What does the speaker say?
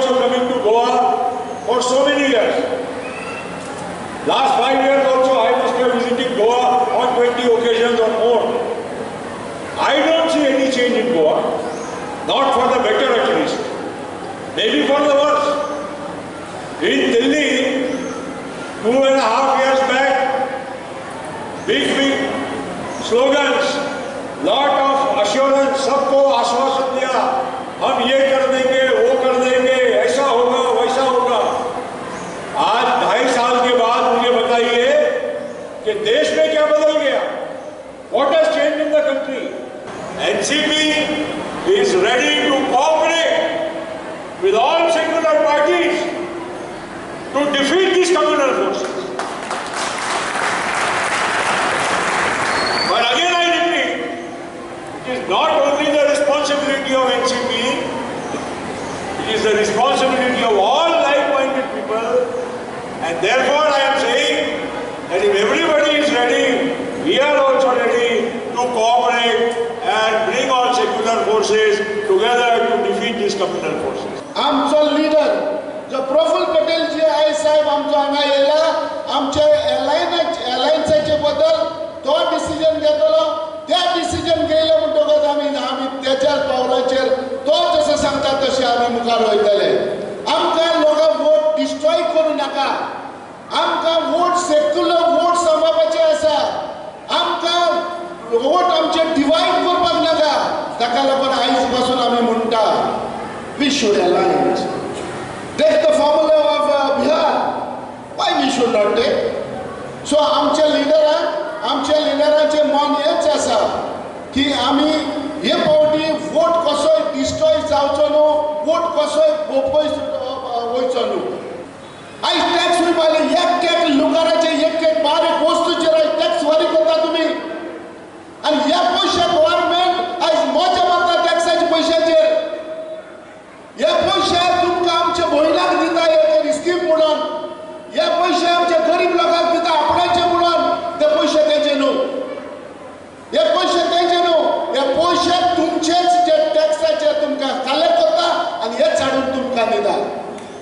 also coming to Goa for so many years. Last 5 years also I must have visited Goa on 20 occasions or more. I don't see any change in Goa, not for the better at least, maybe for the worse. In Delhi, 2.5 years back, big slogans, lot of assurance, सबको आश्वासन दिया, हम ये कर देंगे, वो कर देंगे, ऐसा होगा, वैसा होगा। आज 2.5 साल के बाद मुझे बताइए कि देश में क्या बदल Gaya? What has changed in the country? NCP is ready to cooperate with all secular parties to defeat these communal forces. But again I repeat, it is not only the responsibility of NCP, it is the responsibility of all like-minded people, and therefore I am saying that if everybody is ready, we are also ready to cooperate and bring all secular forces together to defeat these communal forces. आमचो leader जो प्रफुल्ल पटेल जे आयज साहेब आमचो हांगा येयला, आमचे एलायन्साचे बद्दल तो decision घेतलो. त्या डिसिजन घेयले म्हणटकच आमी आमी तेच्याच पावलाचेर तो जसो सांगता तशें आमी मुखार वयतले. आमकां लोकांक वोट डिस्ट्रॉय करूं नाका. आमकां वोट सेक्युलर वोट सांबाळपाचे आसा. आमकां वोट आमचे डिवायड करपाक नाका. ताका लागून आयज पासून आमी म्हणटा we should alliance. Take the formula of Bihar. Why we should not take? So आमच्या लिडरांचे मन हेच आसा की आमी हे फावटी वोट कसोय डिस्ट्रॉय जावचो न्हू, वोट कसोय पयस वयचो न्हू. आयज टॅक्स पळयले, एक एक लुकाराचे एक एक बारीक वस्तूचेर आयज टॅक्स फारीक करता तुमी, आनी ह्या पयशे गव्हर्मेंट आयज मजा मारता टॅक्साच्या पयशाचेर. हे पयशे तुमकां आमच्या भयणाक दिता एक स्कीम म्हणून, हे पयशे आमच्या गरीब लोकांक दिता आपणाचे म्हणून, ते पयशे तेंचे न्हू, हे पयशे तेंचे न्हू, हे पयशे तुमचेच जे टॅक्साचे तुमकां कलेक्ट करता आनी हेच हाडून तुमकां दिता.